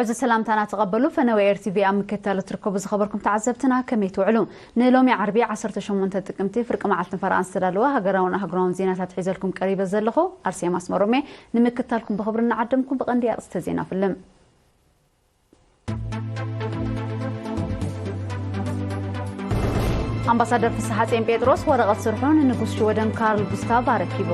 እዚ ሰላምታና ተቐበሉ። ፈነወ ኤር ቲ ቪ ኣብ ምክትታል እትርከቡ ዝኸበርኩም ተዓዘብትና ከመይ ትውዕሉ? ንሎሚ ዓርቢ ዓሰርተ ሸሞንተ ጥቅምቲ ፍርቂ መዓልትን ፈረቓን ዝተዳለወ ሃገራውን ኣህጉራውን ዜናታት ሒዘልኩም ቀሪበ ዘለኹ ኣርሴማ ኣስመሮም እየ። ንምክትታልኩም ብኽብሪ እናዓደምኩም ብቐንዲ ኣርእስተ ዜና ፍልም። ኣምባሳደር ፍስሓጽዮን ጴጥሮስ ወረቐት ስርሑ ንንጉስ ሽወደን ካርል ጉስታቭ ኣረኪቡ።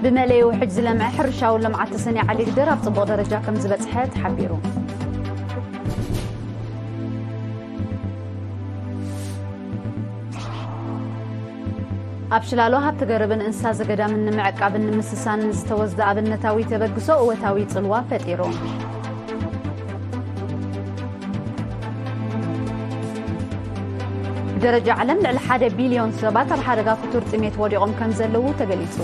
ብመለይ ውሕጅ ዝለምዐ ሕርሻዊ ልምዓት ተሰንያ ዓሊግድር ኣብ ጽቡቕ ደረጃ ከም ዝበጽሐ ተሓቢሩ። ኣብ ሽላሎ ሃብቲ ገረብን እንስሳ ዘገዳምን ንምዕቃብን ንምስሳንን ዝተወስደ ኣብነታዊ ተበግሶ እወታዊ ጽልዋ ፈጢሩ። ብደረጃ ዓለም ልዕሊ ሓደ ቢልዮን ሰባት ኣብ ሓደጋ ክቱር ጥሜት ወዲቖም ከም ዘለዉ ተገሊጹ።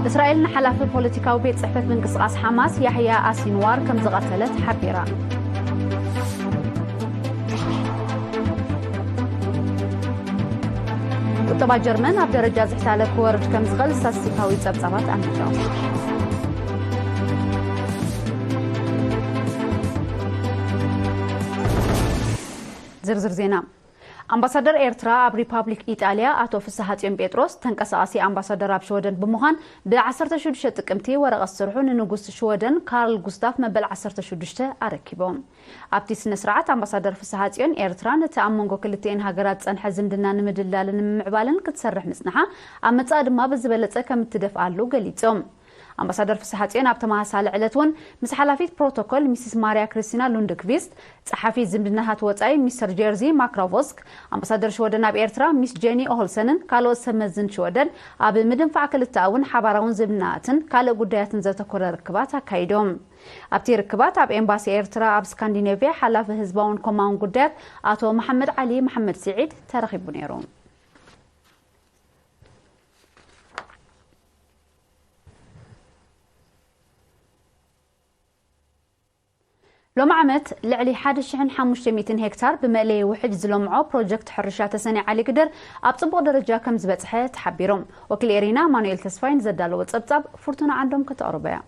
እስራኤል ንሓላፊ ፖለቲካዊ ቤት ጽሕፈት ምንቅስቓስ ሓማስ ያሕያ ኣሲንዋር ከም ዝቐተለት ሓቢራ። ቁጠባ ጀርመን ኣብ ደረጃ ዝሕታለ ክወርድ ከም ዝኽእል ስታትስቲካዊ ጸብጻባት ኣመልኪቶም። ዝርዝር ዜና። ኣምባሳደር ኤርትራ ኣብ ሪፓብሊክ ኢጣልያ ኣቶ ፍስሓጽዮን ጴጥሮስ፣ ተንቀሳቓሲ ኣምባሳደር ኣብ ሽወደን ብምዃን፣ ብ ዓሰርተ ሽዱሽተ ጥቅምቲ ወረቐት ስርሑ ንንጉስ ሽወደን ካርል ጉስታፍ መበል ዓሰርተ ሽዱሽተ ኣረኪቦም። ኣብቲ ስነ ስርዓት ኣምባሳደር ፍስሓጽዮን፣ ኤርትራ ነቲ ኣብ መንጎ ክልቲኤን ሃገራት ዝጸንሐ ዝምድና ንምድልዳልን ንምምዕባልን ክትሰርሕ ምጽንሓ፣ ኣብ መጻኢ ድማ ብዝበለጸ ከም እትደፍኣሉ ገሊጾም። ኣምባሳደር ፍስሓጽዮን ኣብ ተመሳሳሊ ዕለት እውን ምስ ሓላፊት ፕሮቶኮል ሚስስ ማርያ ክርስቲና ሉንድክቪስት፣ ጸሓፊት ዝምድናታት ወጻኢ ሚስተር ጀርዚ ማክራቮስክ፣ ኣምባሳደር ሽወደን ኣብ ኤርትራ ሚስ ጀኒ ኦሆልሰንን ካልኦት ሰብ መዝን ሽወደን ኣብ ምድንፋዕ ክልተኣውን ሓባራውን ዝምድናታትን ካልእ ጉዳያትን ዘተኮረ ርክባት ኣካይዶም። ኣብቲ ርክባት ኣብ ኤምባሲ ኤርትራ ኣብ ስካንዲኔቭያ ሓላፊ ህዝባውን ኮማውን ጉዳያት ኣቶ መሓመድ ዓሊ መሓመድ ስዒድ ተረኺቡ ነይሩ። ሎሚ ዓመት ልዕሊ ሓደ ሽሕን ሓሙሽተ ሚእትን ሄክታር ብመእለዪ ውሕጅ ዝለምዖ ፕሮጀክት ሕርሻ ተሰነይ ዓሊግድር ኣብ ጽቡቕ ደረጃ ከም ዝበጽሐ ተሓቢሩ። ወኪል ኤሪና ኣማኑኤል ተስፋይ ንዘዳለዎ ጸብጻብ ፍርቱና ዓንዶም ከተቕርቦ እያ።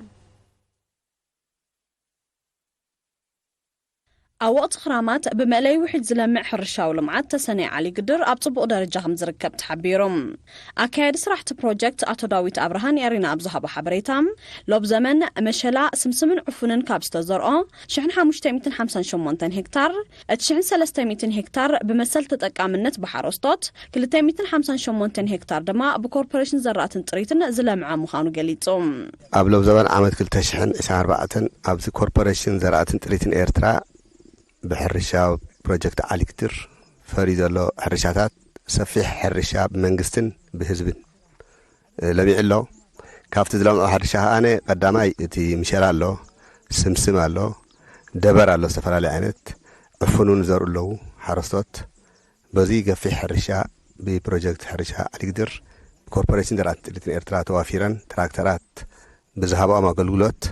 ኣብ ወቕቲ ክራማት ብመእለዪ ውሕጅ ዝለምዕ ሕርሻዊ ልምዓት ተሰነይ ዓሊግድር ኣብ ጽቡቕ ደረጃ ከም ዝርከብ ተሓቢሩ። ኣካያዲ ስራሕቲ ፕሮጀክት ኣቶ ዳዊት ኣብርሃ ንኤሪና ኣብ ዝሃቦ ሓበሬታ፣ ሎብ ዘመን መሸላ፣ ስምስምን ዕፉንን ካብ ዝተዘርኦ ሽሕን ሓሙሽተ ሚእትን ሓምሳን ሸሞንተን ሄክታር፣ እቲ ሽሕን ሰለስተ ሚእትን ሄክታር ብመሰል ተጠቃምነት ብሓረስቶት፣ ክልተ ሚእትን ሓምሳን ሸሞንተን ሄክታር ድማ ብኮርፖሬሽን ዘራእትን ጥሪትን ዝለምዐ ምዃኑ ገሊጹ። ኣብ ሎብ ዘበን ዓመት ክልተ ሽሕን ዕስራን ኣርባዕተን ኣብዚ ኮርፖሬሽን ዘራእትን ጥሪትን ኤርትራ ብሕርሻ ፕሮጀክት ዓሊግድር ፈርዩ ዘሎ ሕርሻታት ሰፊሕ ሕርሻ ብመንግስትን ብህዝብን ለሚዑ ኣሎ። ካብቲ ዝለምዖ ሕርሻ ከኣ ቀዳማይ እቲ ምሸላ ኣሎ፣ ስምስም ኣሎ፣ ደበር ኣሎ፣ ዝተፈላለየ ዓይነት ዕፉን እውን ዘርኡ ኣለዉ ሓረስቶት። በዚ ገፊሕ ሕርሻ ብፕሮጀክት ሕርሻ ዓሊግድር ኮርፖሬሽን ዘራእትን ጥሪትን ኤርትራ ተዋፊረን ትራክተራት ብዝሃብኦም ኣገልግሎት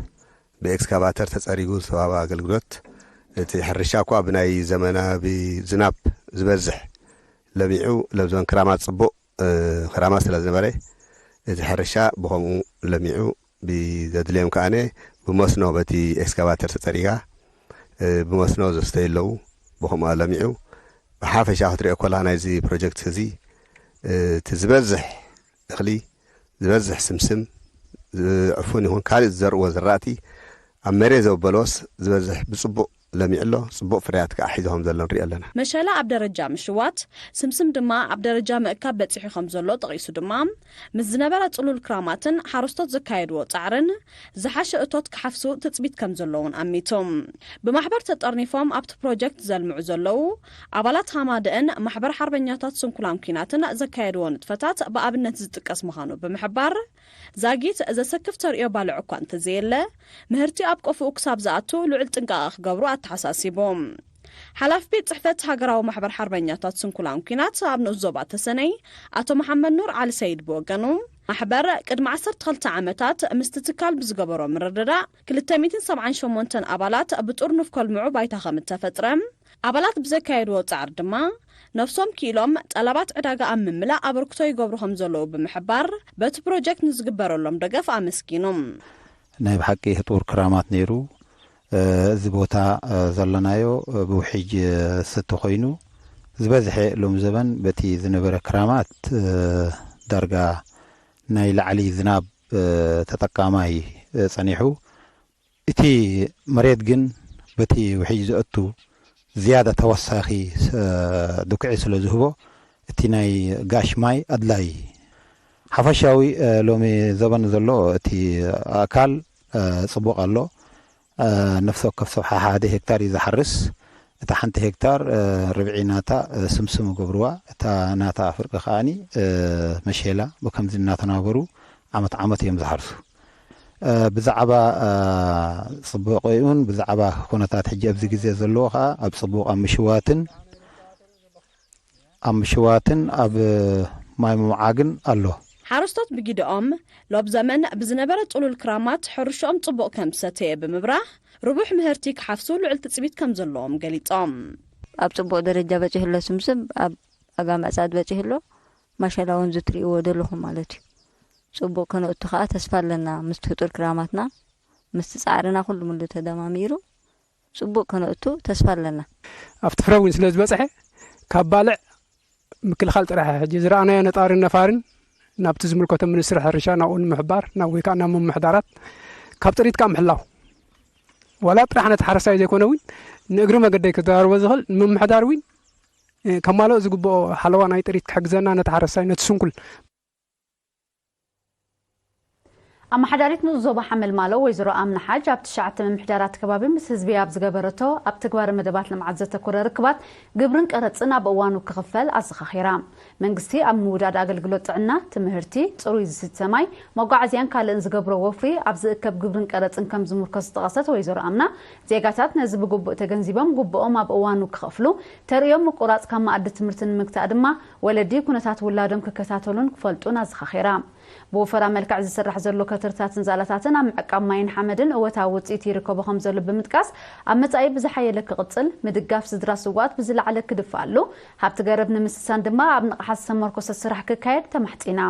ብኤክስካቫተር ተጸሪጉ ዝተዋህበ ኣገልግሎት እቲ ሕርሻ እኳ ብናይ ዘመናዊ ዝናብ ዝበዝሕ ለሚዑ ለብዞን ክራማት ጽቡቕ እ፣ ክራማት ስለ ዝነበረ እቲ ሕርሻ ብኸምኡ ለሚዑ ብዘድልዮም ከኣነ ብመስኖ በቲ ኤክስካቫተር ተጸሪጋ እ፣ ብመስኖ ዘስተዩ ኣለዉ። ብኸምኡ ለሚዑ ብሓፈሻ ክትሪኦ ኮላ ናይዚ ፕሮጀክት እዚ እ፣ እቲ ዝበዝሕ እኽሊ ዝበዝሕ ስምስም ዝ- ዕፉን ይኹን ካልእ ዝዘርእዎ ዝራእቲ ኣብ መሬት ዘበለዎስ ዝበዝሕ ብጽቡቕ ለሚዑ ኣሎ። ጽቡቕ ፍርያት ከዓ ሒዞም ዘሎ ንሪኦ ኣለና። መሸላ ኣብ ደረጃ ምሽዋት፣ ስምስም ድማ ኣብ ደረጃ ምእካብ በጺሑ ከም ዘሎ ጠቒሱ ድማ፣ ምስ ዝነበረ ጽሉል ክራማትን ሓረስቶት ዘካየድዎ ጻዕርን ዝሓሸ እቶት ክሓፍሱ ትጽቢት ከም ዘሎ እውን ኣሚቱ። ብማሕበር ተጠርኒፎም ኣብቲ ፕሮጀክት ዘልምዑ ዘለዉ ኣባላት ሃማደእን ማሕበር ሓርበኛታት ስንኩላን ኲናትን ዘካየድዎ ንጥፈታት ብኣብነት ዝጥቀስ ምዃኑ ብምሕባር፣ ዛጊት ዘሰክፍ ተርእዮ ባልዕ እኳ እንተዘየለ፣ ምህርቲ ኣብ ቆፍኡ ክሳብ ዝኣቱ ልዑል ጥንቃቐ ክገብሩ ኣተሓሳሲቡ። ሓላፊ ቤት ጽሕፈት ሃገራዊ ማሕበር ሓርበኛታት ስንኩላን ኲናት ኣብ ንኡስ ዞባ ተሰነይ ኣቶ መሓመድ ኑር ዓሊ ሰይድ ብወገኑ፣ ማሕበር ቅድሚ ዓሰርተ ክልተ ዓመታት ምስቲ ትካል ብዝገበሮ ምርድዳእ ክልተ ሚእትን ሰብዓን ሸሞንተን ኣባላት ብጥርኑፍ ከልምዑ ባይታ ከም እተፈጥረ፣ ኣባላት ብዘካየድዎ ጻዕሪ ድማ ነፍሶም ክኢሎም ጠለባት ዕዳጋ ኣብ ምምላእ ኣበርክቶ ይገብሩ ከም ዘለዉ ብምሕባር፣ በቲ ፕሮጀክት ንዝግበረሎም ደገፍ ኣመስጊኑ። ናይ ብሓቂ ህጡር ክራማት ነይሩ። እዚ ቦታ ዘለናዮ ብውሕጅ ዝስተ ኮይኑ፣ ዝበዝሐ ሎሚ ዘበን በቲ ዝነበረ ክራማት ዳርጋ ናይ ላዕሊ ዝናብ ተጠቃማይ ጸኒሑ። እቲ መሬት ግን በቲ ውሕጅ ዘእቱ ዝያዳ ተወሳኺ ዱክዒ ስለ ዝህቦ፣ እቲ ናይ ጋሽ ማይ ኣድላይ። ሓፈሻዊ ሎሚ ዘበን ዘሎ እቲ ኣካል ጽቡቕ ኣሎ። ነፍሲ ወከፍ ሰብ ሓደ ሄክታር እዩ ዝሓርስ። እታ ሓንቲ ሄክታር ርብዒ ናታ ስምስም ይገብርዋ፣ እታ ናታ ፍርቂ ከዓኒ መሸላ። ብከምዚ እናተናበሩ ዓመት ዓመት እዮም ዝሓርሱ። ብዛዕባ ጽቡቕ ይኹን ብዛዕባ ኩነታት ሕጂ ኣብዚ ግዜ ዘለዎ ከኣ ኣብ ጽቡቕ ኣብ ምሽዋትን ኣብ ምሽዋትን ኣብ ማይ ምውዓግን ኣሎ። ሓረስቶት ብጊደኦም ሎብ ዘመን ብዝነበረ ጥሉል ክራማት ሕርሽኦም ጽቡቕ ከም ዝሰተየ ብምብራህ፣ ርቡሕ ምህርቲ ክሓፍሱ ልዑል ትጽቢት ከም ዘለዎም ገሊጾም። ኣብ ጽቡቕ ደረጃ በጺሑ ኣሎ ስምስም፣ ኣብ ኣጋ ምዕጻድ በጺሑ ኣሎ። ማሻላ እውን ዝትርእይዎ ዘለኹም ማለት እዩ። ጽቡቕ ከነእቱ ከኣ ተስፋ ኣለና። ምስቲ ህጡር ክራማትና፣ ምስቲ ጻዕርና ኩሉ ምሉ ተደማሚሩ ጽቡቕ ከነእቱ ተስፋ ኣለና። ኣብቲ ፍረ እውን ስለ ዝበጽሐ ካብ ባልዕ ምክልኻል ጥራሕ ሕጂ ዝረኣናዮ ነጣርን ነፋርን ናብቲ ዝምልከቶ ሚኒስትሪ ሕርሻ ናብኡ ንምሕባር ናብ ወይ ከዓ ናብ ምምሕዳራት ካብ ጥሪት ከዓ ምሕላው ዋላ ጥራሕ ነቲ ሓረስታይ ዘይኮነ እውን ንእግሪ መገደይ ክዛረቦ ዝኽእል ንምምሕዳር እውን ከማልኦ ዝግብኦ ሓለዋ ናይ ጥሪት ክሕግዘና ነቲ ሓረስታይ ነቲ ስንኩል ኣመሓዳሪት ንኡስ ዞባ ሓመልማሎ ወይዘሮ ኣምና ሓጅ ኣብ ትሽዓተ ምምሕዳራት ከባቢ ምስ ህዝቢ ኣብ ዝገበረቶ ኣብ ተግባረ መደባት ልምዓት ዘተኮረ ርክባት ግብርን ቀረፅን ኣብ እዋኑ ክኽፈል ኣዘኻኺራ። መንግስቲ ኣብ ምውዳድ ኣገልግሎት ጥዕና፣ ትምህርቲ፣ ፅሩይ ዝስተ ማይ፣ መጓዓዝያን ካልእን ዝገብሮ ወፍሪ ኣብ ዝእከብ ግብርን ቀረፅን ከም ዝምርኮስ ዝጠቐሰት ወይዘሮ ኣምና፣ ዜጋታት ነዚ ብግቡእ ተገንዚቦም ግቡኦም ኣብ እዋኑ ክኸፍሉ፣ ተርእዮም ምቁራፅ ካብ መኣዲ ትምህርቲ ንምግታእ ድማ ወለዲ ኩነታት ውላዶም ክከታተሉን ክፈልጡን ኣዘኻኺራ። ብወፈራ መልክዕ ዝስራሕ ዘሎ ከትርታትን ዛላታትን ኣብ ምዕቃብ ማይን ሓመድን እወታዊ ውፅኢት ይርከቦ ከም ዘሎ ብምጥቃስ፣ ኣብ መፃኢ ብዝሓየለ ክቕፅል፣ ምድጋፍ ስድራ ስውኣት ብዝለዓለ ክድፋኣሉ፣ ሃብቲ ገረብ ንምስሳን ድማ ኣብ ንቕሓት ዝተመርኮሰ ስራሕ ክካየድ ተማሕፂና።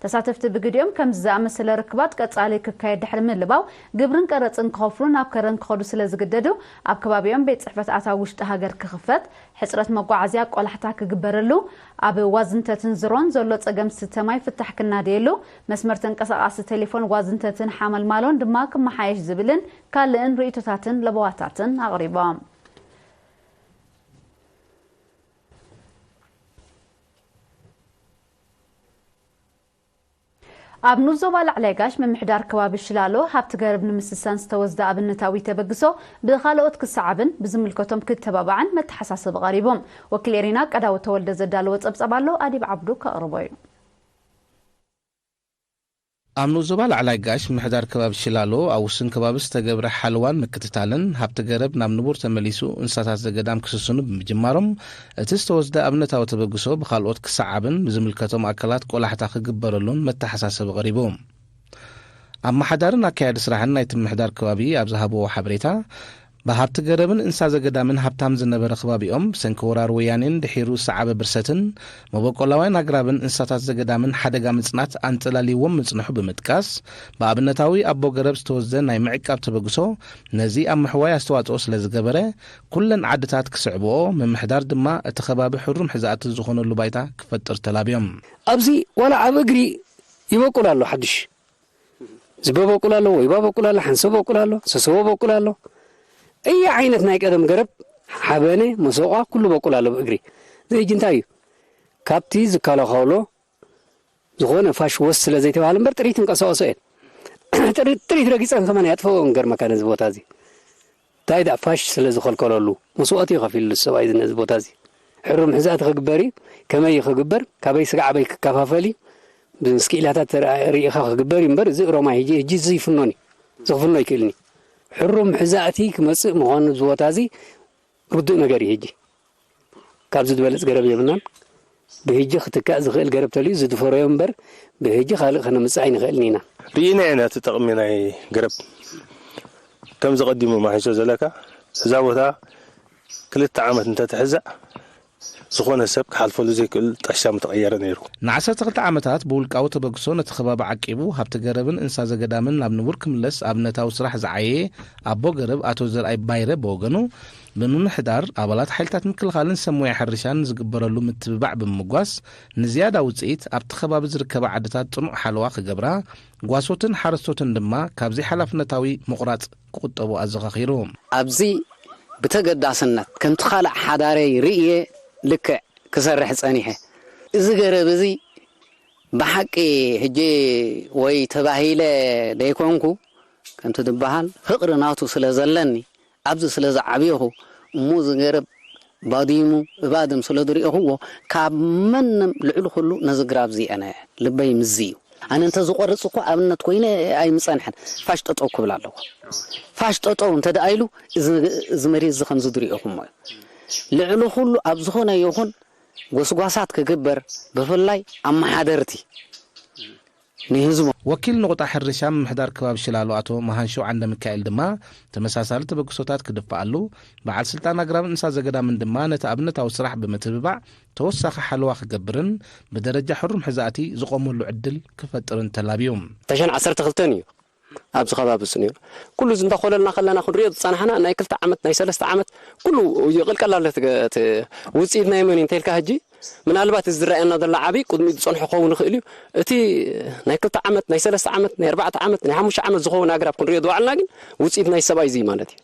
ተሳተፍቲ ብግዲኦም ከምዚ ዝኣመሰለ ርክባት ቀፃሊ ክካየድ ድሕሪ ምልባው፣ ግብርን ቀረፅን ክኸፍሉ ናብ ከረን ክኸዱ ስለ ዝግደዱ፣ ኣብ ከባቢኦም ቤት ፅሕፈት ኣታዊ ውሽጢ ሃገር ክኽፈት፣ ሕፅረት መጓዓዝያ ቆላሕታ ክግበረሉ፣ ኣብ ዋዝንተትን ዝሮን ዘሎ ፀገም ዝስተ ማይ ፍታሕ ክናደየሉ፣ መስመር ተንቀሳቓሲ ቴሌፎን ዋዝንተትን ሓመልማሎን ድማ ክመሓየሽ ዝብልን ካልእን ርእይቶታትን ለበዋታትን ኣቕሪቦም። ኣብ ንኡስ ዞባ ላዕላይ ጋሽ ምምሕዳር ከባቢ ሽላሎ ሃብቲ ገረብ ንምስሳን ዝተወስደ ኣብነታዊ ተበግሶ ብኻልኦት ክሰዓብን ብዝምልከቶም ክተባባዕን መተሓሳሰቢ ቀሪቡ። ወኪል ኤሪና ቀዳወት ተወልደ ዘዳለዎ ጸብጻብ ኣሎ፣ ኣዲብ ዓብዱ ከቕርቦ እዩ። ኣብ ንኡስ ዞባ ላዕላይ ጋሽ ምምሕዳር ከባቢ ሽላሎ ኣብ ውሱን ከባቢ ዝተገብረ ሓለዋን ምክትታልን ሃብቲ ገረብ ናብ ንቡር ተመሊሱ እንስሳታት ዘገዳም ክስስኑ ብምጅማሮም እቲ ዝተወስደ ኣብነታዊ ተበግሶ ብኻልኦት ክሰዓብን ብዝምልከቶም ኣካላት ቆላሕታ ክግበረሉን መተሓሳሰቢ ቀሪቡ። ኣመሓዳርን ኣካያዲ ስራሕን ናይቲ ምምሕዳር ከባቢ ኣብ ዝሃብዎ ሓበሬታ፣ ብሃብቲ ገረብን እንስሳ ዘገዳምን ሃብታም ዝነበረ ከባቢኦም ብሰንኪ ወራር ወያኔን ድሒሩ ዝሰዓበ ብርሰትን መበቆላውያን ኣግራብን እንስሳታት ዘገዳምን ሓደጋ ምጽናት ኣንጸላልይዎም ምጽንሑ ብምጥቃስ፣ ብኣብነታዊ ኣቦ ገረብ ዝተወስደ ናይ ምዕቃብ ተበግሶ ነዚ ኣብ ምሕዋይ ኣስተዋጽኦ ስለ ዝገበረ ኩለን ዓድታት ክስዕብኦ፣ ምምሕዳር ድማ እቲ ከባቢ ሕሩም ሕዛእቲ ዝኾነሉ ባይታ ክፈጥር ተላብዮም። ኣብዚ ዋላ ኣብ እግሪ ይበቁል ኣሎ ሓድሽ ዝበበቁል ኣሎ፣ ወይባ በቁል ኣሎ፣ ሓንሰ በቁል ኣሎ፣ ሰሰቦ በቁል ኣሎ። እየ ዓይነት ናይ ቀደም ገረብ ሓበነ፣ መሰቋ ኩሉ በቁል ኣሎ ብእግሪ። እዚ ሕጂ እንታይ እዩ? ካብቲ ዝከላኸሎ ዝኾነ ፋሽ ወስ ስለ ዘይተባህለ እምበር ጥሪት እንቀሳቐሶ እየን። ጥሪት ረጊፀን ከማን ያጥፈኦ ንገርመካ ነዚ ቦታ እዚ። እንታይ ደኣ ፋሽ ስለ ዝኸልከለሉ መስዋእቲ እዩ ከፊሉ ሰብኣይ ነዚ ቦታ እዚ። ሕሩም ሕዛእቲ ክግበር እዩ። ከመይ እዩ ክግበር? ካበይ ስጋዕ ኣበይ ክከፋፈል እዩ? ምስ ክኢላታት ርኢኻ ክግበር እዩ እምበር እዚ ኦሮማይ ሕጂ ሕጂ እዚ ይፍኖን እዩ። እዚ ክፍኖ ኣይክእልን እዩ። ሕሩም ሕዛእቲ ክመጽእ ምዃኑ እዚ ቦታ እዚ ርዱእ ነገር እዩ። ሕጂ ካብዚ ዝበለጽ ገረብ የብልናን። ብህጂ ክትካእ ዝኽእል ገረብ ተልዩ ዝድፈረዮ እምበር፣ ብህጂ ካልእ ከነምጽእ ኣይንኽእልን ኢና። ርኢና ኢና እቲ ጠቕሚ ናይ ገረብ። ከምዚ ቀዲሙ ማሒሾ ዘለካ፣ እዛ ቦታ ክልተ ዓመት እንተትሕዛእ፣ ዝኾነ ሰብ ክሓልፈሉ ዘይክእል ጣሻ ምተቐየረ ነይሩ። ንዓሰርተ ክልተ ዓመታት ብውልቃዊ ተበግሶ ነቲ ከባቢ ዓቂቡ፣ ሃብቲ ገረብን እንስሳ ዘገዳምን ናብ ንቡር ክምለስ ኣብነታዊ ስራሕ ዝዓየየ ኣቦ ገረብ ኣቶ ዘርኣይ ባይረ ብወገኑ፣ ብምምሕዳር ኣባላት ሓይልታት ምክልኻልን ሰብ ሞያ ሕርሻን ዝግበረሉ ምትብባዕ ብምምጓስ፣ ንዝያዳ ውጽኢት ኣብቲ ከባቢ ዝርከባ ዓድታት ጽኑዕ ሓለዋ ክገብራ፣ ጓሶትን ሓረስቶትን ድማ ካብ ዘይሓላፍነታዊ ምቑራጽ ክቑጠቡ ኣዘኻኺሩ። ኣብዚ ብተገዳስነት ከምቲ ካልእ ሓዳረይ ርእየ ልክዕ ክሰርሕ ጸኒሐ። እዚ ገረብ እዚ ብሓቂ ሕጂ ወይ ተባሂለ ደይኮንኩ፣ ከምቲ ዝበሃል ፍቕሪ ናቱ ስለ ዘለኒ፣ ኣብዚ ስለ ዝዓብየኹ፣ እሞ እዚ ገረብ ባዲሙ እባድም ስለ ዝርእኹዎ፣ ካብ መንም ልዕሊ ኩሉ ነዚ ግራብ እዚ ኣነ ልበይ ምስዚ እዩ። ኣነ እንተ ዝቆርጽ እኮ ኣብነት ኮይነ ኣይምጸንሐን። ፋሽ ጠጠው ክብል ኣለዎ። ፋሽ ጠጠው እንተ ደኣ ኢሉ፣ እዚ፣ እዚ መሬት እዚ ከምዚ ዝርእኹሞ እዩ። ልዕሊ ኩሉ ኣብ ዝኾነ ይኹን ጎስጓሳት ክግበር፣ ብፍላይ ኣመሓደርቲ ንህዝቦም። ወኪል ንቑጣ ሕርሻ ምምሕዳር ከባቢ ሽላሎ ኣቶ መሃንሾ ዓንደ ሚካኤል ድማ ተመሳሳሊ ተበግሶታት ክድፋኣሉ፣ በዓል ስልጣን ኣግራብን እንስሳ ዘገዳምን ድማ ነቲ ኣብነታዊ ስራሕ ብምትብባዕ ተወሳኺ ሓለዋ ክገብርን ብደረጃ ሕሩም ሕዛእቲ ዝቖመሉ ዕድል ክፈጥርን ተላብዩ። ተሸን ዓሰርተ ክልተን እዩ ኣብዚ ከባቢ እሱ ነይሩ። ኩሉ እዚ እንተኾለልና ከለና ክንሪኦ ዝጸናሕና ናይ ክልተ ዓመት ናይ ሰለስተ ዓመት ኩሉ ይቕልቀል ኣሎ። እቲ ገ-፣ እቲ ውጽኢት ናይ መን እዩ እንተኢልካ ሕጂ ምናልባት እዚ ዝረኣየና ዘሎ ዓቢ ቅድሚኡ ዝጸንሖ ክኸውን ይኽእል እዩ። እቲ ናይ ክልተ ዓመት፣ ናይ ሰለስተ ዓመት፣ ናይ ኣርባዕተ ዓመት፣ ናይ ሓሙሽተ ዓመት ዝኸውን ኣግራብ ክንሪኦ ዝወዓልና ግን ውጽኢት ናይ ሰብኣይ እዚ ማለት እዩ።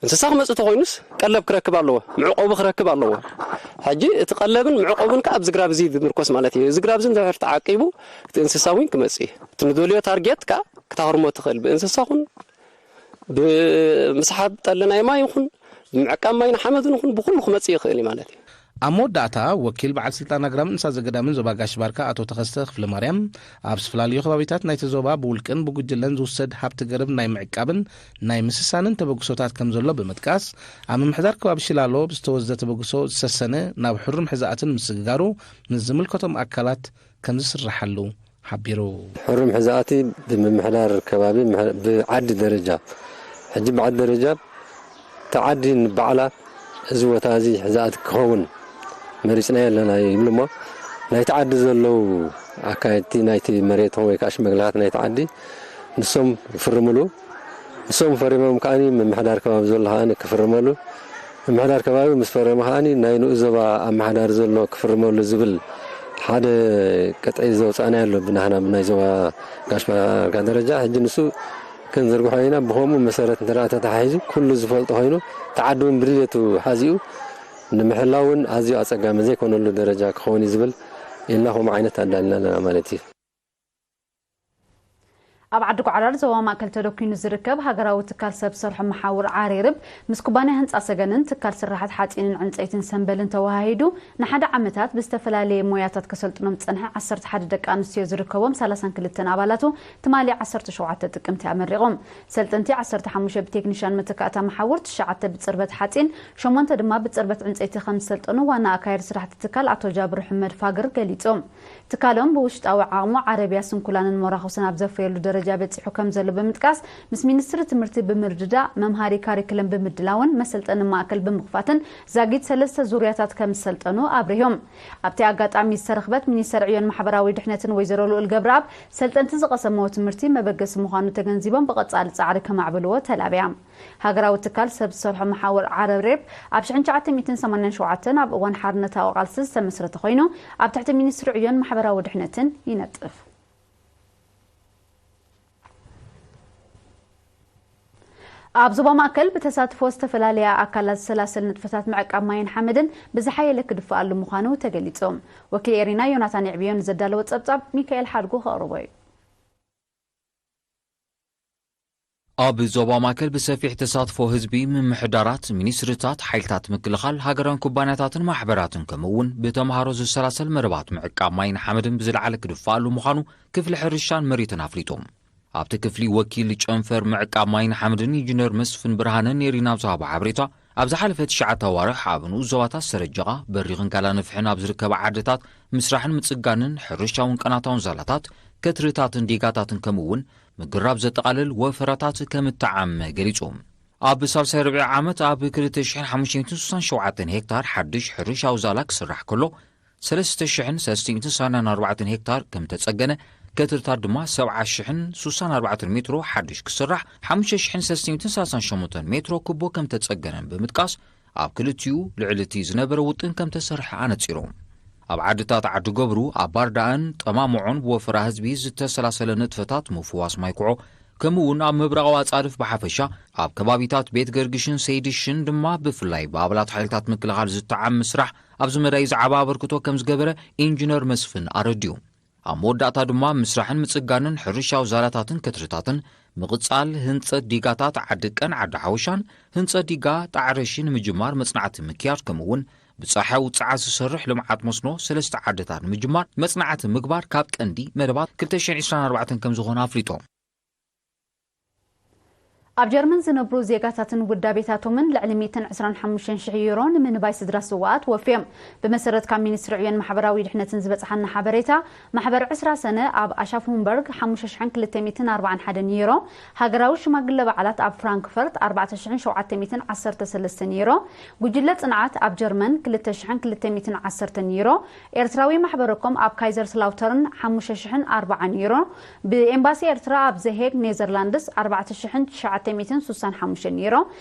እንስሳ ክመጽእ ተኾይኑስ ቀለብ ክረክብ ኣለዎ፣ መዕቆቢ ክረክብ ኣለዎ። ሕጂ እቲ ቀለብን መዕቆብን ከኣ ኣብዚ ግራብ እዚ ዝምርኮስ ማለት እዩ። እዚ ግራብ እዚ እንድሕር ተዓቂቡ እቲ እንስሳ እውን ክመጽእ እዩ። እቲ ንደልዮ ታርጌት ከኣ ክታኽርሞ ትኽእል ብእንስሳ ኹን ብምስሓብ ጠሊ ናይ ማይ ይኹን፣ ብምዕቃብ ማይ ንሓመድን ይኹን ብኹሉ ክመጽእ ይኽእል እዩ ማለት እዩ። ኣብ መወዳእታ፣ ወኪል በዓል ስልጣን ኣግራብን እንስሳ ዘገዳምን ዞባ ጋሽ ባርካ ኣቶ ተኸስተ ክፍለ ማርያም፣ ኣብ ዝተፈላለዩ ከባቢታት ናይቲ ዞባ ብውልቅን ብጉጅለን ዝውሰድ ሃብቲ ገረብ ናይ ምዕቃብን ናይ ምስሳንን ተበግሶታት ከም ዘሎ ብምጥቃስ፣ ኣብ ምምሕዳር ከባቢ ሽላሎ ብዝተወስደ ተበግሶ ዝሰሰነ ናብ ሕሩም ሕዛእትን ምስግጋሩ ምስ ዝምልከቶም ኣካላት ከም ዝስርሓሉ ሓቢሩ። ሕሩም ሕዛእቲ ብምምሕዳር ከባቢ ምሕ-፣ ብዓዲ ደረጃ፣ ሕጂ ብዓዲ ደረጃ እታ ዓዲ ንባዕላ እዚ ቦታ እዚ ሕዛእቲ ክኸውን መሪጽናዮ ኣለና ይብሉ እሞ፣ ናይቲ ዓዲ ዘለዉ ኣካየድቲ ናይቲ መሬት ወይ ከዓ ሽመግለታት ናይቲ ዓዲ ንሶም ይፍርምሉ። ንሶም ፈሪሞም ከዓኒ ምምሕዳር ከባቢ ዘሎ ከዓኒ ክፍርመሉ፣ ምምሕዳር ከባቢ ምስ ፈረመ ከዓኒ ናይ ንኡ ዞባ ኣመሓዳሪ ዘሎ ክፍርመሉ ዝብል ሓደ ቅጥዒ ዘውፃእናዮ ኣሎ ብናህና ብናይ ዞባ ጋሽ ባርካ ደረጃ። ሕጂ ንሱ ክንዝርግሖ ኢና። ብኸምኡ መሰረት እንተ ተተሓሒዙ ኩሉ ዝፈልጦ ኮይኑ ተዓዲ እውን ብድሌቱ ሓዚኡ ንምሕላውን ኣዝዩ ኣፀጋሚ ዘይኮነሉ ደረጃ ክኸውን እዩ ዝብል ኢልና ከምኡ ዓይነት ኣዳልና ኣለና ማለት እዩ። ኣብ ዓዲ ጓዕራር ዞባ ማእከል ተደኲኑ ዝርከብ ሃገራዊ ትካል ሰብ ሰርሖ መሓውር ዓሬርብ ምስ ኩባንያ ህንጻ ሰገንን ትካል ስራሓት ሓጺንን ዕንጸይትን ሰምበልን ተወሃሂዱ ንሓደ ዓመታት ብዝተፈላለየ ሞያታት ከሰልጥኖም ዝጸንሐ ዓሰርተ ሓደ ደቂ ኣንስትዮ ዝርከቦም ሰላሳን ክልተን ኣባላቱ ትማሊ ዓሰርተ ሸውዓተ ጥቅምቲ ኣመሪቖም። ሰልጠንቲ ዓሰርተ ሓሙሽተ ብቴክኒሻን መተካእታ መሓውር፣ ትሽዓተ ብጽርበት ሓጺን፣ ሸሞንተ ድማ ብጽርበት ዕንጸይቲ ከም ዝሰልጠኑ ዋና ኣካያዲ ስራሕቲ ትካል ኣቶ ጃብር ሕመድ ፋግር ገሊጾም። ትካሎም ብውሽጣዊ ዓቕሙ ዓረብያ ስንኩላንን ሞራኹስን ኣብ ዘፍርየሉ ደረጃ በጺሑ ከም ዘሎ ብምጥቃስ፣ ምስ ሚኒስትሪ ትምህርቲ ብምርድዳእ መምሃሪ ካሪክለም ብምድላውን መሰልጠኒ ማእከል ብምኽፋትን ዛጊት ሰለስተ ዙርያታት ከም ዝሰልጠኑ ኣብሪሆም። ኣብቲ ኣጋጣሚ ዝተረኽበት ሚኒስተር ዕዮን ማሕበራዊ ድሕነትን ወይዘሮ ልኡል ገብረኣብ፣ ሰልጠንቲ ዝቐሰምዎ ትምህርቲ መበገሲ ምዃኑ ተገንዚቦም ብቐጻሊ ጻዕሪ ከማዕብልዎ ተላብያ። ሃገራዊ ትካል ሰብ ዝሰርሖ መሓውር ዓረብ ሬብ ኣብ ሽሕን ትሽዓተ ሚእትን ሰማንያን ሸውዓተን ኣብ እዋን ሓርነታዊ ቃልሲ ዝተመስረተ ኮይኑ፣ ኣብ ትሕቲ ሚኒስትሪ ዕዮን ማሕበራዊ ድሕነትን ይነጥፍ። ኣብ ዞባ ማእከል ብተሳትፎ ዝተፈላለያ ኣካላት ዝሰላሰል ንጥፈታት ምዕቃብ ማይን ሓመድን ብዝሓየለ ክድፈኣሉ ምዃኑ ተገሊጹ። ወኪል ኤሪና ዮናታን የዕብዮ ንዘዳለወ ጸብጻብ ሚካኤል ሓድጉ ከቕርቦ እዩ። ኣብ ዞባ ማእከል ብሰፊሕ ተሳትፎ ህዝቢ፣ ምምሕዳራት፣ ሚኒስትሪታት፣ ሓይልታት ምክልኻል፣ ሃገራውን ኩባንያታትን ማሕበራትን፣ ከምኡ እውን ብተምሃሮ ዝሰላሰል መደባት ምዕቃብ ማይን ሓመድን ብዝለዓለ ክድፋኣሉ ምዃኑ ክፍሊ ሕርሻን መሬትን ኣፍሊጡ። ኣብቲ ክፍሊ ወኪል ጨንፈር ምዕቃብ ማይን ሓመድን ኢንጂነር መስፍን ብርሃነ ኔሪና ኣብ ዝሃቦ ሓበሬታ፣ ኣብ ዝሓለፈ ትሽዓተ ኣዋርሕ ኣብ ንኡስ ዞባታት ሰረጀቓ፣ በሪኽን ካላ ነፍሕን ኣብ ዝርከባ ዓድታት ምስራሕን ምጽጋንን ሕርሻውን ቀናታውን ዛላታት፣ ከትርታትን ዲጋታትን ከምኡ እውን ምግራብ ዘጠቓልል ወፈራታት ከም እተዓመ ገሊጹ። ኣብ ሳልሳይ ርብዒ ዓመት ኣብ ክልተ ሽሕን ሓሙሽተ ሚእትን ስሳን ሸውዓተን ሄክታር ሓድሽ ሕርሻዊ ዛላ ክስራሕ ከሎ፣ ሰለስተ ሽሕን ሰለስተ ሚእትን ሰማንያን ኣርባዕተን ሄክታር ከም ተጸገነ፣ ከትርታት ድማ ሰብዓ ሽሕን ስሳን ኣርባዕተን ሜትሮ ሓድሽ ክስራሕ፣ ሓሙሽተ ሽሕን ሰለስተ ሚእትን ሰላሳን ሸሞንተን ሜትሮ ኩቦ ከም ተጸገነን ብምጥቃስ፣ ኣብ ክልቲኡ ልዕሊ እቲ ዝነበረ ውጥን ከም ተሰርሐ ኣነጺሩ። ኣብ ዓድታት ዓዲ ገብሩ፣ ኣብ ባርዳእን ጠማምዖን ብወፈራ ህዝቢ ዝተሰላሰለ ንጥፈታት ምፍዋስ ማይ ኩዖ፣ ከምኡ እውን ኣብ ምብራቓዊ ኣጻድፍ ብሓፈሻ፣ ኣብ ከባቢታት ቤት ገርግሽን ሰይድሽን ድማ ብፍላይ ብኣባላት ሓይልታት ምክልኻል ዝተዓመ ስራሕ ኣብዚ መዳይ ዝዓባ ኣበርክቶ ከም ዝገበረ ኢንጂነር መስፍን ኣረዲኡ። ኣብ መወዳእታ ድማ ምስራሕን ምጽጋንን ሕርሻዊ ዛላታትን ከትርታትን ምቕጻል፣ ህንጸት ዲጋታት ዓዲ ቀን ዓዲ ሓወሻን ህንጸት ዲጋ ጣዕረሺ ንምጅማር መጽናዕቲ ምክያድ ከምኡ እውን ብጻሕያዊ ጸዓት ዝሰርሕ ልምዓት መስኖ ሰለስተ ዓድታት ንምጅማር መጽናዕቲ ምግባር ካብ ቀንዲ መደባት ክልተ ሽሕን ዕስራን ኣርባዕተን ከም ዝኾነ ኣፍሊጦም። ኣብ ጀርመን ዝነብሩ ዜጋታትን ውዳቤታቶምን ልዕሊ ሚእትን ዕስራን ሓሙሽተን ሽሕ ዩሮ ንምንባይ ስድራ ስውኣት ወፍዮም። ብመሰረት ካብ ሚኒስትሪ ዕዮን ማሕበራዊ ድሕነትን ዝበጽሓና ሓበሬታ፣ ማሕበር ዕስራ ሰነ ኣብ ኣሻፍንበርግ ሓሙሽተ ሽሕን ክልተ ሚእትን ኣርባዓን ሓደን ዩሮ፣ ሃገራዊ ሽማግለ በዓላት ኣብ ፍራንክፈርት ኣርባዕተ ሽሕን ሸውዓተ ሚእትን ዓሰርተ ሰለስተን ዩሮ፣ ጉጅለ ጽንዓት ኣብ ጀርመን ክልተ ሽሕን ክልተ ሚእትን ዓሰርተን ዩሮ፣ ኤርትራዊ ማሕበረኮም ኣብ ካይዘርስላውተርን ሓሙሽተ ሽሕን ኣርባዓን ዩሮ፣ ብኤምባሲ ኤርትራ ኣብ ዘሄግ ኔዘርላንድስ ኣርባዕተ ሽሕን ትሽዓተ ሚእትን ስሳን ሓሙሽተን ዩሮ፣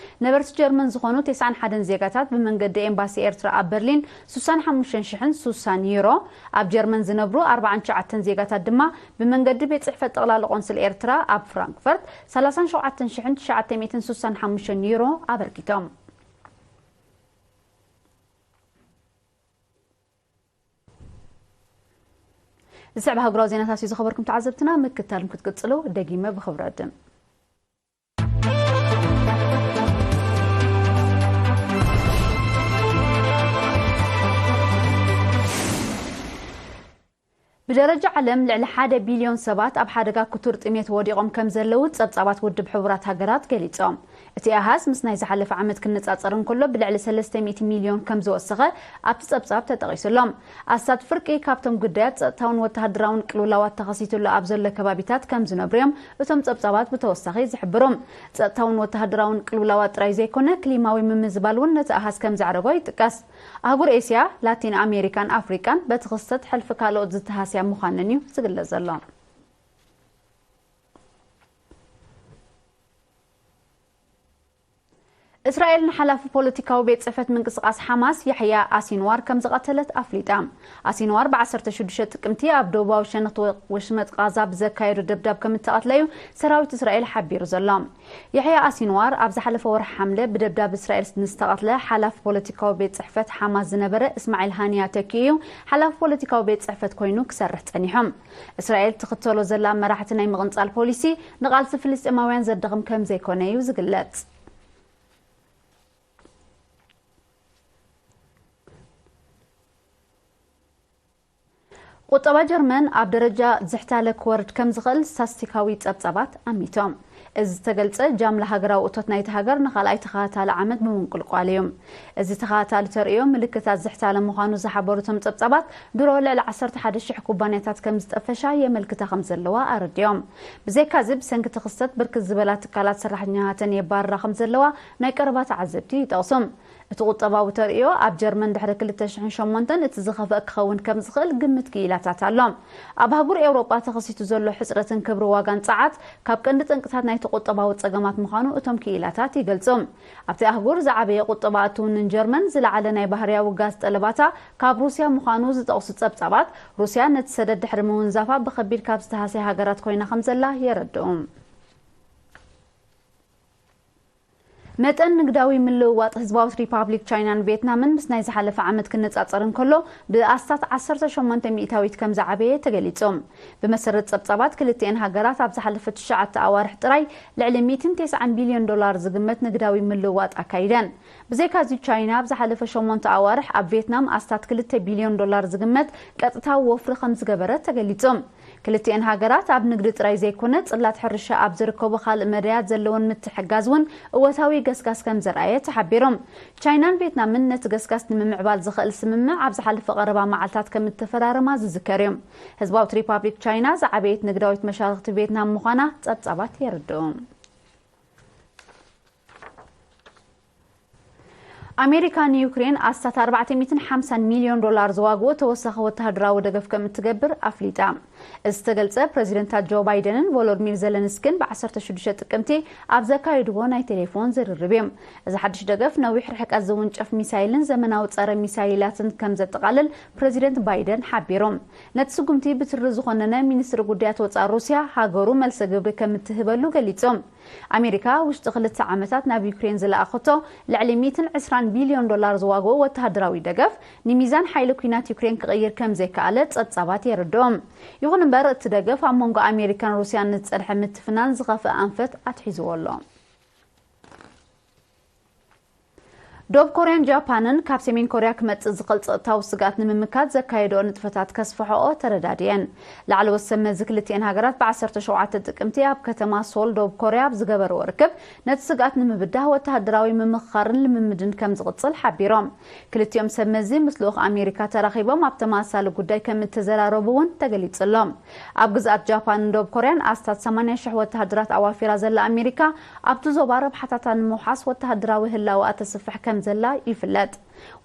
ነበርቲ ጀርመን ዝኾኑ ተስዓን ሓደን ዜጋታት ብመንገዲ ኤምባሲ ኤርትራ ኣብ በርሊን ስሳን ሓሙሽተን ሽሕን ስሳን ዩሮ፣ ኣብ ጀርመን ዝነብሩ ኣርባዓን ትሽዓተን ዜጋታት ድማ ብመንገዲ ቤት ጽሕፈት ጠቕላሊ ቆንስል ኤርትራ ኣብ ፍራንክፈርት ሰላሳን ሸውዓተን ሽሕን ትሽዓተ ሚእትን ስሳን ሓሙሽተን ዩሮ ኣበርኪቶም። ዝስዕብ ኣህጉራዊ ዜናታት እዩ ዝኸበርኩም ተዓዘብትና፣ ምክታልም ክትቅጽሉ ደጊመ ብኽብሪ ዕድም። ብደረጃ ዓለም ልዕሊ ሓደ ቢልዮን ሰባት ኣብ ሓደጋ ክቱር ጥሜት ወዲቖም ከም ዘለዉ ጸብጻባት ውድብ ሕቡራት ሃገራት ገሊጾም። እቲ ኣሃዝ ምስ ናይ ዝሓለፈ ዓመት ክነጻጸር እንከሎ ብልዕሊ ሰለስተ ሚእቲ ሚልዮን ከም ዝወሰኸ ኣብቲ ጸብጻብ ተጠቒሱ ኣሎ። ኣስታት ፍርቂ ካብቶም ግዳያት ጸጥታውን ወተሃደራውን ቅልውላዋት ተኸሲቱሉ ኣብ ዘሎ ከባቢታት ከም ዝነብሩ እዮም እቶም ጸብጻባት ብተወሳኺ ዝሕብሩ። ጸጥታውን ወተሃደራውን ቅልውላዋት ጥራይ ዘይኮነ ክሊማዊ ምምዝባል እውን ነቲ ኣሃዝ ከም ዘዕረጎ ይጥቀስ። ኣህጉር ኤስያ፣ ላቲን ኣሜሪካን ኣፍሪቃን በቲ ክስተት ሕልፊ ካልኦት ዝተሃስያ ምዃነን እዩ ዝግለጽ ዘሎ። እስራኤል ንሓላፊ ፖለቲካዊ ቤት ጽሕፈት ምንቅስቓስ ሓማስ ያሕያ ኣሲንዋር ከም ዝቐተለት ኣፍሊጣ። ኣሲንዋር ብ ዓሰርተ ሽዱሽተ ጥቅምቲ ኣብ ደቡባዊ ሸነኽቲ ወሽመጥ ቓዛ ብዘካየዶ ደብዳብ ከም እተቐትለ እዩ ሰራዊት እስራኤል ሓቢሩ ዘሎ። ያሕያ ኣሲንዋር ኣብ ዝሓለፈ ወርሒ ሓምለ ብደብዳብ እስራኤል ንዝተቐትለ ሓላፊ ፖለቲካዊ ቤት ጽሕፈት ሓማስ ዝነበረ እስማዒል ሃንያ ተኪኡ እዩ ሓላፊ ፖለቲካዊ ቤት ጽሕፈት ኮይኑ ክሰርሕ ጸኒሑ። እስራኤል ትኽተሎ ዘላ መራሕቲ ናይ ምቕንጻል ፖሊሲ ንቓልሲ ፍልስጤማውያን ዘዳኽም ከም ዘይኮነ እዩ ዝግለጽ። ቁጠባ ጀርመን ኣብ ደረጃ ዝሕታለ ክወርድ ከም ዝኽእል ስታስቲካዊ ጸብጻባት ኣሚቶም። እዚ ዝተገልጸ ጃምላ ሃገራዊ እቶት ናይቲ ሃገር ንኻልኣይ ተኸታታሊ ዓመት ብምንቁልቋል እዩ። እዚ ተኸታታሊ ተርእዮ ምልክታት ዝሕታለ ምዃኑ ዝሓበሩ እቶም ጸብጻባት፣ ድሮ ልዕሊ ዓሰርተ ሓደ ሽሕ ኩባንያታት ከም ዝጠፈሻ የመልክታ ከም ዘለዋ ኣረዲኦም። ብዘይካዚ ብሰንኪ እቲ ክስተት ብርክት ዝበላ ትካላት ሰራሕተኛታተን የባርራ ከም ዘለዋ ናይ ቀረባ ተዓዘብቲ ይጠቕሱ። እቲ ቁጠባዊ ተርእዮ ኣብ ጀርመን ድሕሪ ክልተ ሽሕን ሸሞንተን እቲ ዝኸፍአ ክኸውን ከም ዝኽእል ግምት ክኢላታት ኣሎ። ኣብ ኣህጉር ኤውሮጳ ተኸሲቱ ዘሎ ሕጽረትን ክብሪ ዋጋን ጸዓት ካብ ቀንዲ ጠንቅታት ናይቲ ቁጠባዊ ጸገማት ምዃኑ እቶም ክኢላታት ይገልጹ። ኣብቲ ኣህጉር ዝዓበየ ቁጠባ እትውንን ጀርመን ዝለዓለ ናይ ባህርያዊ ጋዝ ጠለባታ ካብ ሩስያ ምዃኑ ዝጠቕሱ ጸብጻባት፣ ሩስያ ነቲ ሰደድ ድሕሪ ምውንዛፋ ብኸቢድ ካብ ዝተሃስያ ሃገራት ኮይና ከም ዘላ የረድኡ። መጠን ንግዳዊ ምልውዋጥ ህዝባዊት ሪፓብሊክ ቻይናን ቪየትናምን ምስ ናይ ዝሓለፈ ዓመት ክነጻጸር እንከሎ ብኣስታት ዓሰርተ ሸሞንተ ሚእታዊት ከም ዝዓበየ ተገሊጹ። ብመሰረት ጸብጻባት ክልቲኤን ሃገራት ኣብ ዝሓለፈ ትሽዓተ ኣዋርሕ ጥራይ ልዕሊ ሚእትን ተስዓን ቢልዮን ዶላር ዝግመት ንግዳዊ ምልውዋጥ ኣካይደን። ብዘይካዚ፣ ቻይና ኣብ ዝሓለፈ ሸሞንተ ኣዋርሕ ኣብ ቪየትናም ኣስታት ክልተ ቢልዮን ዶላር ዝግመት ቀጥታዊ ወፍሪ ከም ዝገበረት ተገሊጹ። ክልቲኤን ሃገራት ኣብ ንግዲ ጥራይ ዘይኮነ፣ ጽላት ሕርሻ ኣብ ዝርከቡ ካልእ መዳያት ዘለወን ምትሕግጋዝ እውን እወታዊ ገስጋስ ከም ዘርኣየ ተሓቢሩ። ቻይናን ቪየትናምን ነቲ ገስጋስ ንምምዕባል ዝኽእል ስምምዕ ኣብ ዝሓለፈ ቀረባ መዓልታት ከም እተፈራረማ ዝዝከር እዩ። ህዝባዊት ሪፓብሊክ ቻይና ዝዓበየት ንግዳዊት መሻርኽቲ ቪየትናም ምዃና ጸብጻባት የረድኡ። ኣሜሪካ ንዩክሬን ኣስታት ኣርባዕተ ሚእትን ሓምሳን ሚልዮን ዶላር ዝዋግኡ ተወሳኺ ወተሃደራዊ ደገፍ ከም እትገብር ኣፍሊጣ። እዚ ዝተገልጸ፣ ፕረዚደንታት ጆ ባይደንን ቮሎድሚር ዘለንስኪን ብ ዓሰርተ ሽዱሽተ ጥቅምቲ ኣብ ዘካየድዎ ናይ ቴሌፎን ዝርርብ እዩ። እዚ ሓድሽ ደገፍ ነዊሕ ርሕቀት ዝውንጨፍ ሚሳይልን ዘመናዊ ጸረ ሚሳይላትን ከም ዘጠቓልል ፕረዚደንት ባይደን ሓቢሩ። ነቲ ስጉምቲ ብትሪ ዝኾነነ፣ ሚኒስትሪ ጉዳያት ወጻኢ ሩስያ ሃገሩ መልሰ ግብሪ ከም እትህበሉ ገሊጹ። ኣሜሪካ ውሽጢ ክልተ ዓመታት ናብ ዩክሬን ዝለኣኸቶ ልዕሊ ሚእትን ዕስራን ቢልዮን ዶላር ዝዋግኦ ወተሃደራዊ ደገፍ፣ ንሚዛን ሓይሊ ኲናት ዩክሬን ክቕይር ከም ዘይከኣለ ጸብጻባት የረድኦም። ይኹን እምበር፣ እቲ ደገፍ ኣብ መንጎ ኣሜሪካን ሩስያን ንዝጸንሐ ምትፍናን ዝኸፍእ ኣንፈት ኣትሒዝዎ ኣሎ። ደቡብ ኮርያን ጃፓንን ካብ ሰሜን ኮርያ ክመጽእ ዝኽእል ጸጥታዊ ስግኣት ንምምካት ዘካየድኦ ንጥፈታት ከስፍሕኦ ተረዳድየን። ላዕለዎት ሰብ መዚ ክልቲኤን ሃገራት ብ ዓሰርተ ሸውዓተ ጥቅምቲ ኣብ ከተማ ሶል ደቡብ ኮርያ ኣብ ዝገበርዎ ርክብ፣ ነቲ ስግኣት ንምብዳህ ወተሃደራዊ ምምኽኻርን ልምምድን ከም ዝቕጽል ሓቢሮም። ክልቲኦም ሰብ መዚ ምስ ልኡኽ ኣሜሪካ ተራኺቦም ኣብ ተመሳሳሊ ጉዳይ ከም እተዘራረቡ እውን ተገሊጹ ኣሎ። ኣብ ግዝኣት ጃፓንን ደቡብ ኮርያን ኣስታት ሰማንያ ሽሕ ወተሃደራት ኣዋፊራ ዘላ ኣሜሪካ፣ ኣብቲ ዞባ ረብሓታታ ንምውሓስ ወተሃደራዊ ህላወኣ ተስፍሕ ከም ዘላ ይፍለጥ።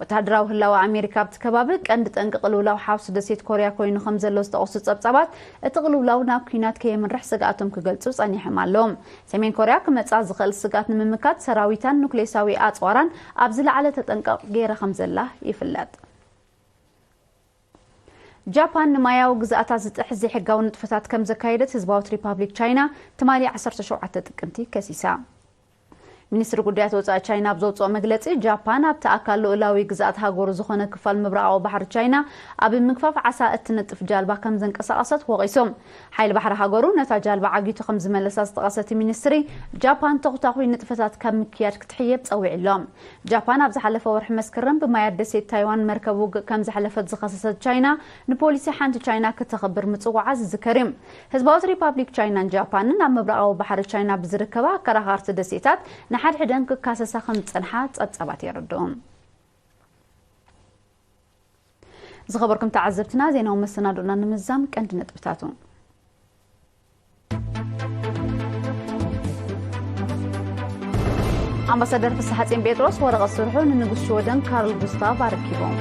ወተሃደራዊ ህላወ ኣሜሪካ ኣብቲ ከባቢ ቀንዲ ጠንቂ ቅልውላው ሓውሲ ደሴት ኮርያ ኮይኑ ከም ዘሎ ዝጠቐሱ ጸብጻባት፣ እቲ ቅልውላው ናብ ኲናት ከየምርሕ ስግኣቶም ክገልጹ ጸኒሖም ኣለዉ። ሰሜን ኮርያ ክመጻ ዝኽእል ስግኣት ንምምካት ሰራዊታን ኑክሌሳዊ ኣጽዋራን ኣብ ዝለዓለ ተጠንቀቕ ገይራ ከም ዘላ ይፍለጥ። ጃፓን ንማያዊ ግዝኣታ ዝጥሕስ ዘይሕጋዊ ንጥፈታት ከም ዘካየደት ህዝባዊት ሪፓብሊክ ቻይና ትማሊ ዓሰርተ ሸውዓተ ጥቅምቲ ከሲሳ። ሚኒስትሪ ጉዳያት ወጻኢ ቻይና ኣብ ዘውጽኦ መግለጺ፣ ጃፓን ኣብቲ ኣካል ልኡላዊ ግዝኣት ሃገሩ ዝኾነ ክፋል ምብራቓዊ ባሕሪ ቻይና ኣብ ምግፋፍ ዓሳ እትነጥፍ ጃልባ ከም ዘንቀሳቐሰት ወቒሱ። ሓይሊ ባሕሪ ሃገሩ ነታ ጃልባ ዓጊቱ ከም ዝመለሳ ዝጠቐሰ እቲ ሚኒስትሪ፣ ጃፓን ተኹታኹይ ንጥፈታት ካብ ምክያድ ክትሕየብ ጸዊዑ ኣሎ። ጃፓን ኣብ ዝሓለፈ ወርሒ መስከረም ብማያት ደሴት ታይዋን መርከብ ውግእ ከም ዘሕለፈት ዝኸሰሰት ቻይና፣ ንፖሊሲ ሓንቲ ቻይና ክተኽብር ምጽዋዓ ዝዝከር እዩ። ህዝባዊት ሪፓብሊክ ቻይናን ጃፓንን ኣብ ምብራቓዊ ባሕሪ ቻይና ብዝርከባ ኣከራኸርቲ ደሴታት ንሓድሕደን ክካሰሳ ከም ዝጸንሓ ጸብጻባት የረድኡ። ዝኸበርኩም ተዓዘብትና፣ ዜናዊ መሰናዶና ንምዛም ቀንዲ ነጥብታቱ። ኣምባሳደር ፍስሓጽዮን ጴጥሮስ ወረቐት ስርሑ ንንጉስ ሽወደን ካርል ጉስታቭ ኣረኪቦም።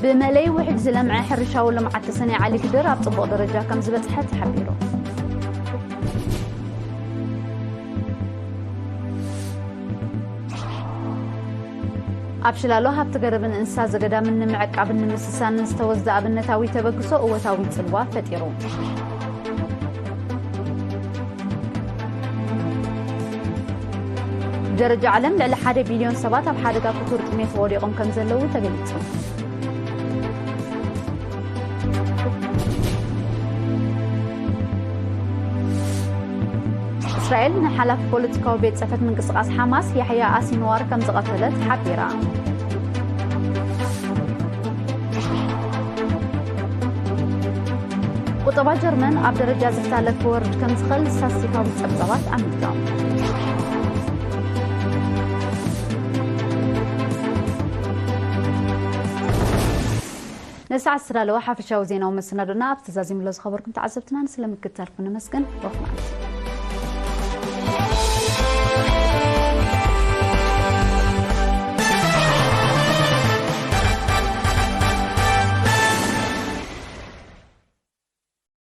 ብመለይ ውሕጅ ዝለምዐ ሕርሻዊ ልምዓት ተሰነይ ዓሊ ግድር ኣብ ጽቡቕ ደረጃ ከም ዝበጽሐ ተሓቢሩ። ኣብ ሽላሎ ሃብቲ ገረብን እንስሳ ዘገዳምን ንምዕቃብን ንምስሳንን ዝተወስደ ኣብነታዊ ተበግሶ እወታዊ ጽልዋ ፈጢሩ። ብደረጃ ዓለም ልዕሊ ሓደ ቢልዮን ሰባት ኣብ ሓደጋ ክቱር ጥሜት ወዲቖም ከም ዘለዉ ተገሊጹ። እስራኤል ንሓላፊ ፖለቲካዊ ቤት ጽሕፈት ምንቅስቓስ ሓማስ ያሕያ ኣሲንዋር ከም ዝቐተለት ሓቢራ። ቁጠባ ጀርመን ኣብ ደረጃ ዝሕታለ ክወርድ ከም ዝኽእል ስታትስቲካዊ ጸብጻባት ኣመልኪቶም። ንሰዓት ዝተዳለወ ሓፈሻዊ ዜናዊ መሰናዶና ኣብ ተዛዚምሎ ዝኸበርኩም ተዓዘብትና ስለምክትታልኩም ነመስግን። ሮፍናት